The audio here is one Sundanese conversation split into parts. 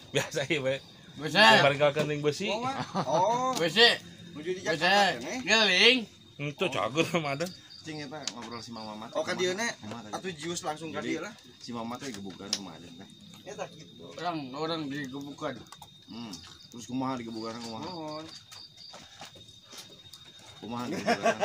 Biasa ieu we. Besi. Barengkalkeun ring besi. Oh, Besi. nuju di Besi. Jakarta keneh. Geling. Itu cager sama ada. Cing eta ngobrol si Mang Mamat. Oh, ka dieu na Kumaha tadi? atuh jus langsung ka Jadi- dieu lah. Si Mamat teh gebukan kumaha aden teh. Eta kitu. Orang digebukan. Terus kumaha digebukan kumaha? Mohon. Kumaha digebukan?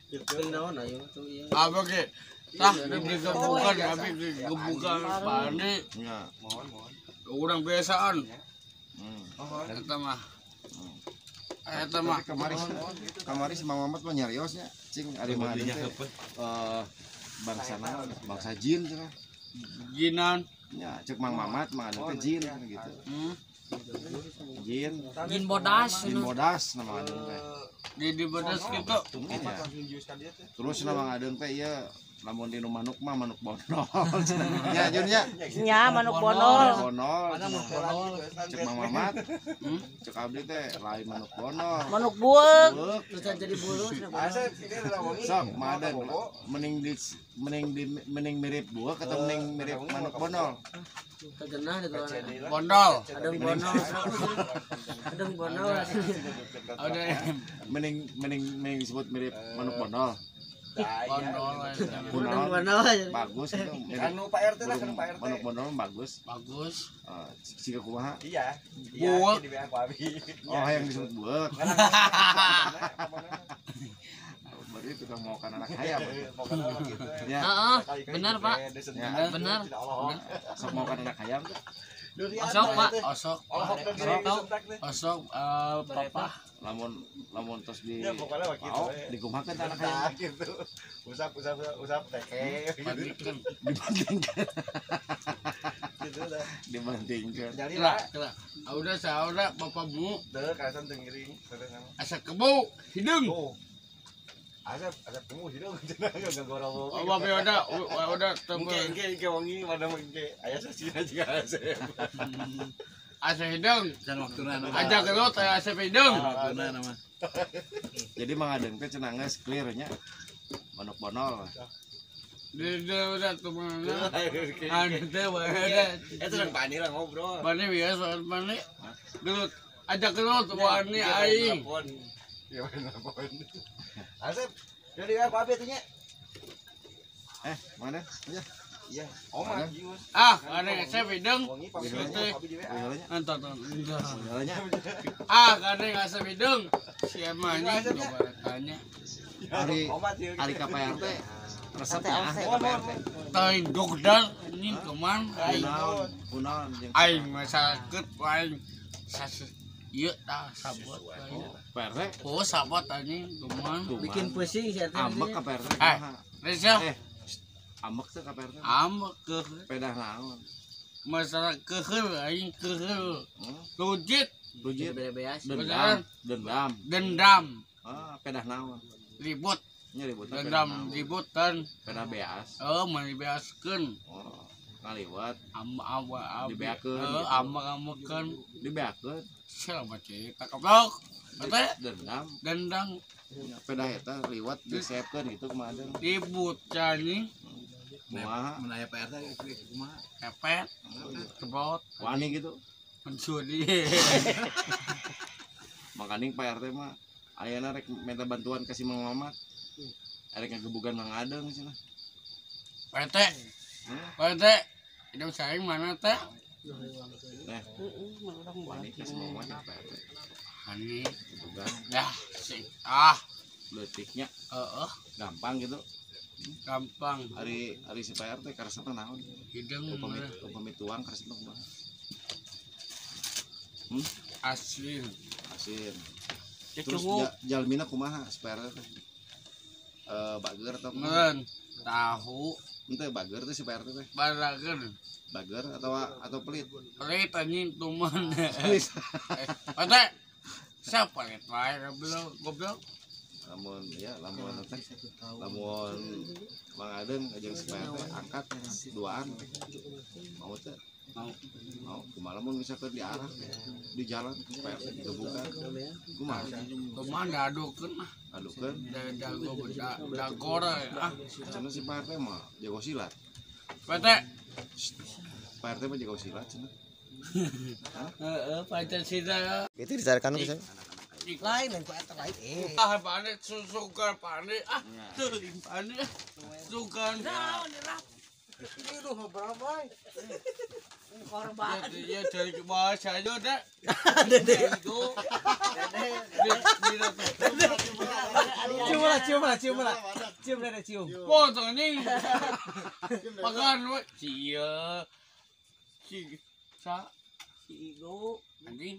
Gitu. Naon ayo tuh iya. Apa ke? Tah digebukan tapi digebukan pandi Nya. Mohon, mohon. orang biasaan. Mohon. Eta mah. Eta mah. Tapi kamari kamari si Mang Mamat mah nyariosnya, cing ari mah aden Belinya teh heupeut. Bangsa naon? Bangsa jin cenah. Jinan. Nya, cek Mang Mamat Mang Aden teh jin cenah gitu. Jin, Jin bodas. jin bodas nama Aden teh. Di bodas gitu. Nya. Langsung jus ka dieu teh. Terus nama Aden teh ieu lamun di manuk mah manuk bonol cenah. Nya Jun nya. Nya manuk bonol. Bonol. cenah. Cek Mang Mamat. Cek abdi teh lain manuk bonol. Manuk bueuk. Bueuk. Terus jadi bulu. Asa ini adalah wangi. Sok, Mang Aden mending mirip bueuk atau mending mirip manuk bonol? Kegenah gitu. Bondol. Adeng bonol. Adeng bonol. Ada Mending mending mending disebut mirip manuk bonol. bondol. Adeng Kunaon? bonol. Bagus itu mirip Anu Pak RT lah, burung kan Pak RT. manuk bonol bagus. Bagus. Eh, siga kumaha? Iya. Iya, Buek. di BA ku abi. Oh, yang disebut bueuk. Berarti tukang makan anak hayam. Pokoknya mah gitu. Ya, Heeh, benar, Pak. Ya. Benar. sok makan anak hayam tuh. Osok, Pak. Osok. Osok papa. Lamun lamun tos di Ya pokoknya mah gitu. oh, dikumahakeun teh anak hayam. Nah, gitu. Usap usap usap teke gitu. Bandingkan. Dibandingkan, Gitu dah. dibandingkan. Jadi Kira, lah, kira. Udah saura bapakmu teu kasan teu ngiring terus sama. asa kebo hidung. Tuh. Asap asap temu hidung cenah gagorowok. Oh, bapak udah udah Engke engke engke wangi mana engke aya sasina juga asep. Asa hidung. Dan waktuna nama. Aja gelut aya asa hidung. Waktuna nama. Jadi Mang Adeng teh cenah geus clear nya. Manuk bonol. Di udah tuh mana. Anu teh udah. Eta sedang pani lah ngobrol. Bani biasa bani. Gelut aja gelut wani aing. Ya telepon. Asep, dari apa abi atuh nya? Mang Adeng, ya. Iya, oma gius. Ah, ada asa hidung. Wangi pamit abi di WA. Heula nya. Entar entar. Heula nya. Ah, kadang asa hidung. Siapa anjing coba tanya. Ari Oma sih. ari ka Pak RT resep ya ka Pak RT. Teuing dogdal anjing kuman aing. Kunaon, kunaon jeung Aing masyarakat aing sas ieu tah sabot aing. Pak RT. Oh, sabot anjing kuman. Bikin pusing sih. Ambek ka Pak RT. Eh. kumaha? Reza Eh, ambek teh ka Pak RT. ambek ke Pedah naon? masalah kehel aing kehel. Hmm? Lujit Rujit Beres. dendam, dendam. dendam Ah, pedah naon? ribut Nya ribut pedah dendam naon? ributan Pedah beas. oh mani beaskeun Oh, ngaliwat am am am Dibeakeun, eh gitu. ambek-ambekan dibeakeun siapa cerita goblok Teh dendam. dendam Nya pedah eta liwat disepkeun gitu kumaha deung. ribut anjing Kumaha? Mun aya Pak RT kumaha? kepet kebot Wani gitu. mencuri Makaning Pak RT mah ayeuna rek minta bantuan ka si Mang Mamat. Arek ngagebugan Mang Adeng cenah. PT Hmm? PT hidup saya mana teh Nah, wani ka si Mang Mamat ya, Pak RT. ani Gebugan dah sih ah leutiknya heeh gampang gitu. gampang Ari ari si Pak RT karesepna naon? hidung Upami upami tuang karesepna kumaha? asin Asin. Terus cukup jalmina kumaha si Pak RT teh? Eh bager atau kumaha? meren tahu Henteu bager teh si Pak RT teh. baragen Bager atau pelit? pelit anjing tuman Pelit. PT siapa pelit wae goblok goblok Lamun ya lamun teh lamun Mang Adeng jeung si Pak RT angkat duaan mau teh Mau. mau kumaha lamun misalkan diarah di jalan si Pak RT digebukan kumaha tuman dadukeun ah adukeun dago dagor ah cenah si Pak RT mah jago silat PT Pak RT mah jago silat cenah. Heeh, Pancasila. Itu dicarikan bisa. Lain lain ku eta lain. Ah, pane susukan pane. Ah, teuing pane. Sukan. Ini udah berapa? Korban. Ya dari ke bawah saja dah. Dede. Cium lah, cium lah, cium lah. Cium dede, cium. Potong ini. Pagan we. Cia. Si sa Si Igo. anjing.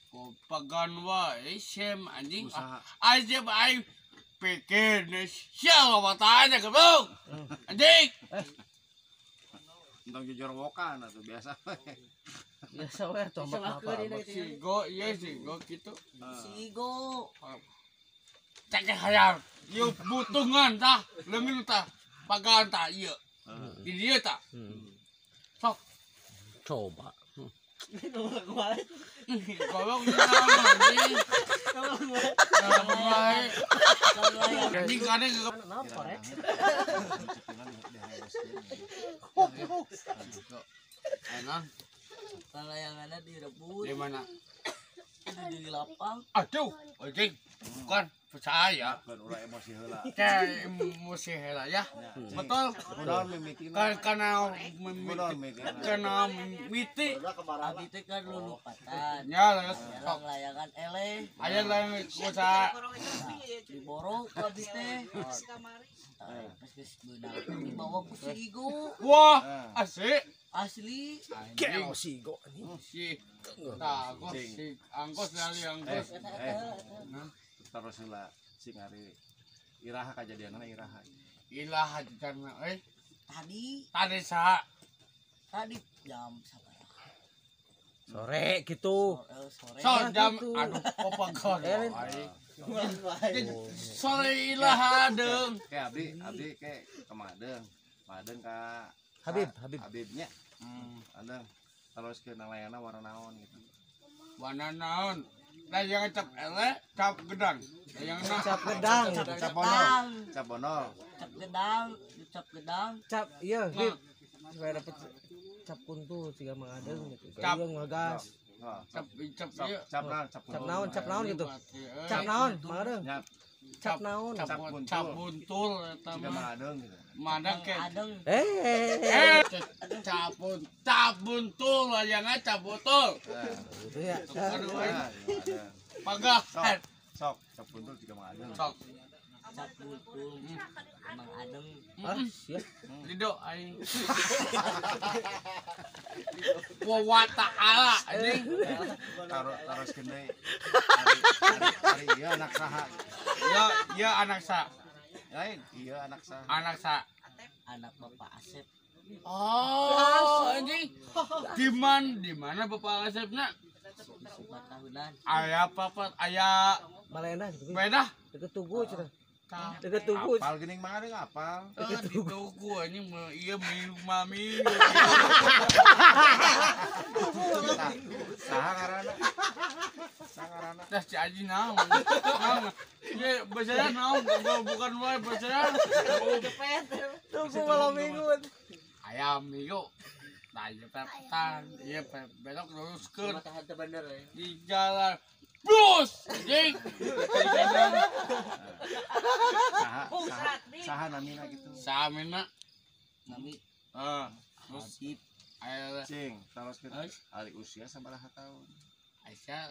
Ko pagan wae sem anjing. Aja aing pikir sia matanya goblok. Anjing. Entong jujur wokan atuh biasa we. Biasa we tombak apa. Si Igo, iya si Igo gitu. Si Igo. Cek hayang. Ieu butungan tah, leungeun tah. Pagan tah ieu. Di dieu tah. Sok Coba. goblok anjing. Wae. Anjing kane Kenapa, Rek? Enak Layangannya direbut. di mana? Di lapang. Aduh, anjing. Bukan percaya. Bukan ulah emosi heula. Kayak emosi heula ya. Betul. Kunaon mimitina? Karena Kunaon mimitina? karena mimiti. Abi teh kan lulupatan. Ya, terus Jalan layangan eleh. aya lain kusa Diborong ku abi teh. Pas geus beunang dibawa ku si Igo. Wah, asik. Asli. Kelo si Igo. Si tah angkos si angkos dari angkos. Terus heula sing ari iraha kajadianna iraha. Ilah jana euy. Tadi Tadi saha? tadi jam sabaraha? Sore gitu. Sore. So jam aduh papagon. Sore ilah deung. Kayak abdi, abdi kayak ke Madeng. Madeng ka Habib, Habib. Habibnya. Adeng terus ke nalayana warna naon gitu. Warna naon? Layangan cap ele, cap gedang. Layangan Cap gedang. Cap bonol, cap bonol. Cap gedang, cap gedang. Cap iya, Bib. Supaya dapat cap kuntu siga Mang Adeng gitu. Cap. Cap ngagas. Oh, cap cap ieu. cap naon, cap Cap naon, cap naon gitu. Cap naon, Mang Adeng. Nyap, Cap naon. Cap Cap buntul. cap buntul eta siga mah. Mang Adeng gitu. Mana ke? Adeng. Eh, Cap cap buntul layangan cap botol. gitu ya. Aduh, Nah, Adeng. pagah. Sok, sok, cap buntul juga Mang Adeng. Sok. Cap buntul. Mang Adeng. Ah, sia. Lido aing. Wa ta'ala anjing. Taruh taruh deui. Ari ari ieu anak saha? Ya, ya anak sa. Lain, iya anak saha. Anak sa. Anak Bapak Asep. Oh, anjing. Di mana Bapak Asepna? Di Sukatahunan. Aya papat, aya Balena gitu. beda. Deket tugu cenah. Tah. Deket tugu. Apal geuning Mang Adeng apal. Di tugu anjing ieu mi mami. Saha ngaranna? Saha ngaranna? Dah si Aji naon. Naon. Ieu basana naon, bukan wae basana. Tunggu malam minggu. Ayam minggu. Nah, ieu pepetan, ieu belok luruskeun Mata hante bener ya. di jalan. Bus, anjing. Saha saha saha namina gitu. Samina. Nami Heeh. Terus Habib. aya Cing, teruskeun. Ai. Ari usia sabaraha tahun? Aisyah.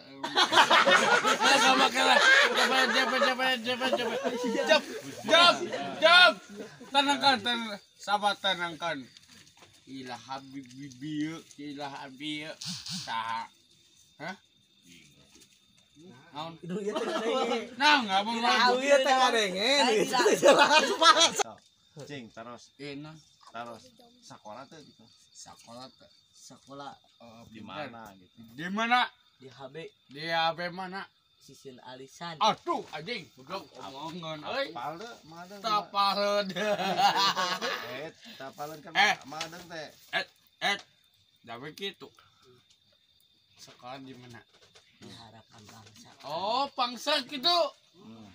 Sama kala. Coba coba coba coba coba. Jap, jap, jap. Tenangkan, tenang. Sahabat tenangkan. Ilah habib bieu, ilah abi saha. Hah? Naon? Ieu teh ngadenge. Nah, enggak mau lagu. Ieu teh ngadenge. Jelas banget. Cing, terus Enak. terus sekolah tuh gitu. Sekolah teh. Sekolah Di mana gitu. Di mana? di HB Di HP mana? Sisil Alisan. Aduh, anjing, goblok omongan euy. Apal deh, Mang Adeng. Tapaleun. Eh, tapaleun kan Eh. Mang Adeng teh. Eh, dapat gitu. Sekolah di mana? Di Harapan Bangsa. Oh, pangsa gitu. Hmm.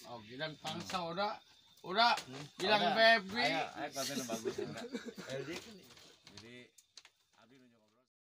Oh, bilang pangsa udah. Udah, bilang Udah. baby. Ayo, ayo konten bagus. Udah.